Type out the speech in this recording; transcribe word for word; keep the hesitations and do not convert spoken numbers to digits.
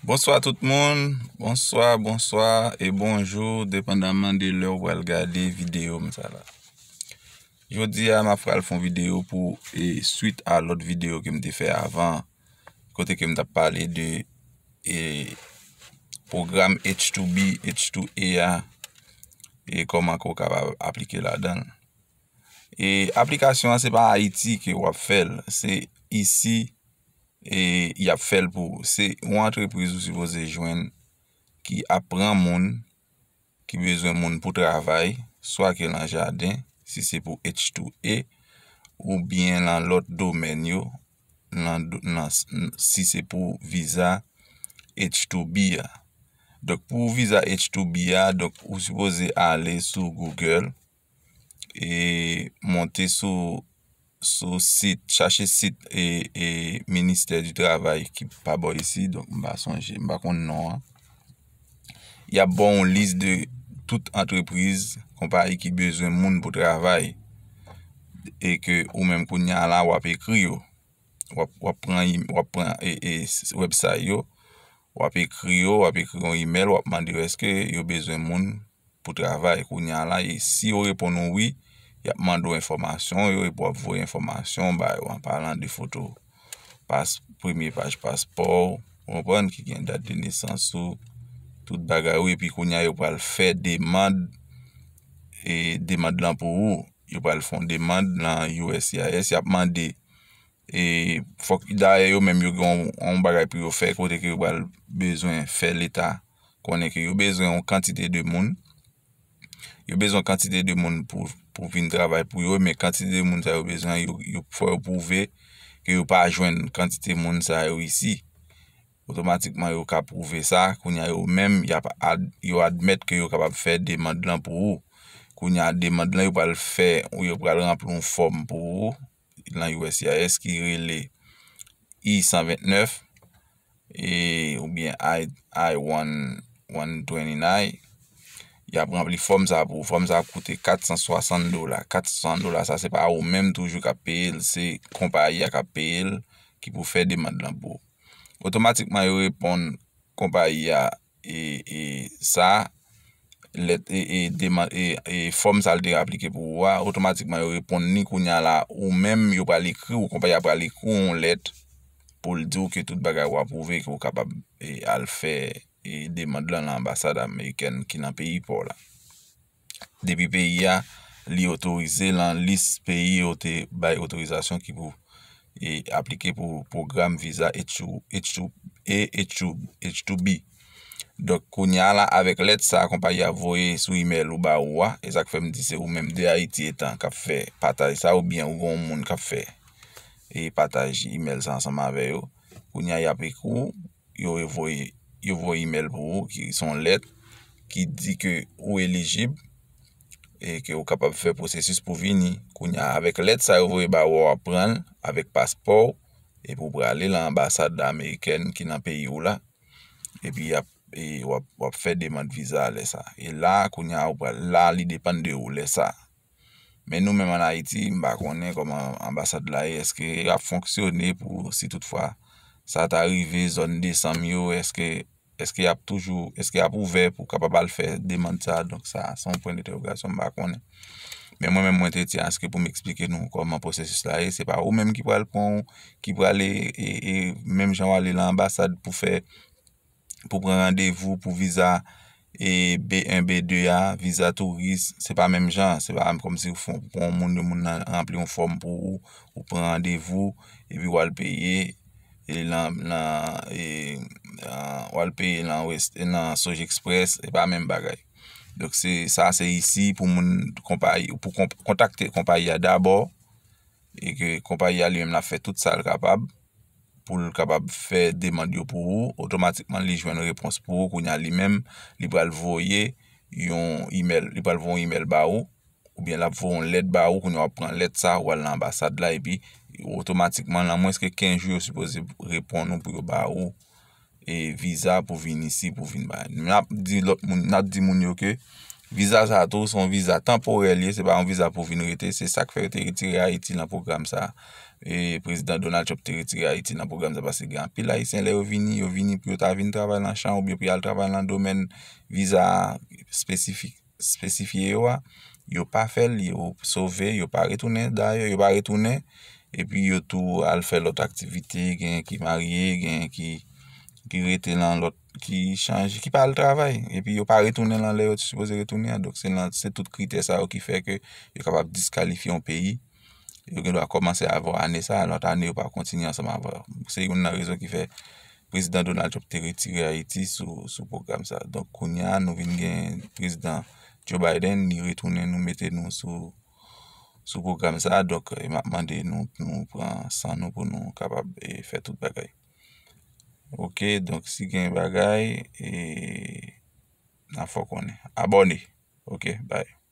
Bonswa tout moun, bonswa, bonswa e bonjou, depandaman de lè w pral gade videyo m sa la. Jodi a, m ap pral fè yon videyo pou, e, swit a lòt videyo ke m te fè avan, kote ke m t ap pale de, e, pwogram H two B, H two A a, e kòman ke w kapab aplike ladan l. E aplikasyon an, se pa Ayiti ke w ap fè l, se isi, e y ap fè l pou ou. Se yon antrepriz ou sipoze jwenn ki ap pran moun ki bezwen moun pou travay, swa ke nan jaden, si se pou H two A, oubyen nan lòt domèn yo, nan, nan, si se pou viza H two B a. Donk, pou viza H two B a, donk, ou sipoze ale sou Google, e monte sou, sou sit, chache sit, e, e Ministè di Travay ki pa bò isi, donk m pa sonje, m pa konn non an. Y ap ba w yon lis de tout antrepriz, konpayi ki bezwen moun pou travay, e ke ou menm kounye a la, w ap ekri yo. W ap, w ap pran, w ap pran, e, e, website yo, w ap ekri yo, w ap ekri yon imèl, w ap mande yo èske yo bezwen moun pou travay. Kounye a la, e si yo reponn ou wi, y ap mande w enfòmasyon yo, epi w ap voye enfòmasyon ba yo, an palan de foto, pas, premye paj paspò w, ou konprann, ki gen dat de nesans ou, tout bagay ou, epi kounye a yo pral fè demann, e demann lan pou ou. Yo pral fè yon demann nan U S C I S, y ap mande, e fòk, dayè yo menm yo gen yon, yon bagay pou yo fè, kote ke yo pral bezwen fè leta konnen ke yo bezwen yon kantite de moun. Yo bezwen kantite de moun pou, pou vin travay pou yo, men kantite de moun sa yo bezwen, yo, yo fò yo pwouve ke yo pa jwenn kantite moun sa yo isi. Otomatikman, yo ka pwouve sa. Kounye a, yo menm, y ap ad-, yo admèt ke yo kapab fè demann lan pou ou. Kounye a, demann lan, yo pral fè, ou yo pral ranpli yon fòm pou ou nan U S C I S ki rele I san vennèf, e, oubyen I, I one, one twenty-nine. Y ap ranpli fòm sa pou ou. Fòm sa ap koute kat san swasant dola. Kat san swasant dola sa, se pa ou menm toujou k ap peye l, se konpayi a k ap peye l, ki pou fè demann lan pou ou. Otomatikman, yo reponn konpayi a, e, e, sa, lèt, e, e, demann, e, e, fòm sa l te aplike pou ou a, otomatikman, yo reponn li. Kounye a la, ou menm, yo pral ekri w, konpayi a pral ekri w yon lèt pou l di w ke tout bagay ou apwouve, ke w kapab, e, al fè, e, demann lan nan anbasad amerikèn ki nan peyi pa w la. Depi peyi a, li otorize lan lis peyi yo te bay otorizasyon ki pou, e, aplike pou pwogram viza H two, H two A, H two, H two B. Donk, kounye a la, avèk lèt sa a, konpayi a voye sou imèl ou ba ou a, e sa k fè m di se ou menm de Ayiti etan k ap fè pataj sa, oubyen ou gen yon moun k ap fè, e, pataj imèl sa ansanm avè yo. Kounye a, y ap ekri w, yo voye, yo voye imèl pou ou, ki se yon lèt ki di ke ou elijib, e ke ou kapab fè pwosesis pou vini. Kounye a, avèk lèt sa yo voye ba ou a, w ap pran l avèk paspò w, epi w prale lan anbasad amerikèn ki nan peyi w la, epi y ap, e w ap, w ap fè demann viza a lè sa. E la, kounye a, ou pral, la, li depann de ou lè sa. Men nou menm ann Ayiti, m pa konnen kòman anbasad la ye, èske y ap fonksyone pou si toutfwa sa ta rive zòn desanm yo, èske, èske y ap toujou, èske y ap ouvè pou kapab al fè demann sa? Donk sa, se yon pwen dentèwogasyon, m pa konnen. Men mwen menm, mwen te tyen aske pou m eksplike nou kòman pwosesis la ye. Se pa ou menm ki pral pran, ki pral, e, e, e, menm jan w ale lan anbasad pou fè, pou pran randevou pou viza, e, B en, B de a, viza touris, se pa menm jan, se pa kòmsi w fè, w pran yon moun, yon moun nan ranpli yon fòm pou ou, ou pran randevou, epi w al peye, e, lan, lan, e, an, w al peye lan West, lan Sojexpress, se pa menm bagay. Donk, se, sa, se isi pou moun, konpayi, pou kon-, kontakte konpayi a dabò, e ke konpayi a li menm l ap fè tout sa l kapab pou l kapab fè demann yo pou ou. Otomatikman, li jwenn repons pou ou. Kounye a, li menm, li pral voye yon imèl, li pral voye yon imèl ba ou, oubyen l ap voye yon lèt ba ou. Kounye a, w ap pran lèt sa, w al nan anbasad la, epi otomatikman, nan mwens ke kenz jou, yo sipoze reponn ou pou yo ba ou, e, viza pou vin isi, pou vin bay. N ap di lòt moun, n ap di moun yo ke viza sa a tou, se yon viza tanporè l ye, se pa yon viza pou vin rete, se sa k fè yo te retire Ayiti nan pwogram sa a. e prezidan Donald Trump te retire Ayiti nan pwogram sa, paske gen anpil Ayisyen, lè yo vini, yo vini pou yo ta vin travay nan chan oubyen pou y al travay nan domèn viza espesifik, espesifye yo a, yo pa fè l, yo sove, yo pa retounen, dayè, yo pa retounen, epi yo tou al fè lòt aktivite, gen ki marye, gen ki, ki rete nan lòt, ki chanje, ki pa al travay, epi yo pa retounen nan lè yo te sipoze retounen an. Donk, se nan, se tout kritè sa yo ki fè ke yo kapab diskalifye yon peyi. Yo gen dwa kòmanse avè w ane sa a, lòt ane yo pa kontinye ansanm avè w. Se youn nan rezon ki fè prezidan Donald Trump te retire Ayiti sou, sou pwogram sa. Donk, kounye a, nou vin gen prezidan Joe Biden, li retounen, nou mete nou sou, sou pwogram sa. Donk, e, m ap mande nou pou nou pran san nou pou nou kapab, e, fè tout bagay. Ok, donk, si gen bagay, e, n a fè w konnen. Abòne. Ok, bye.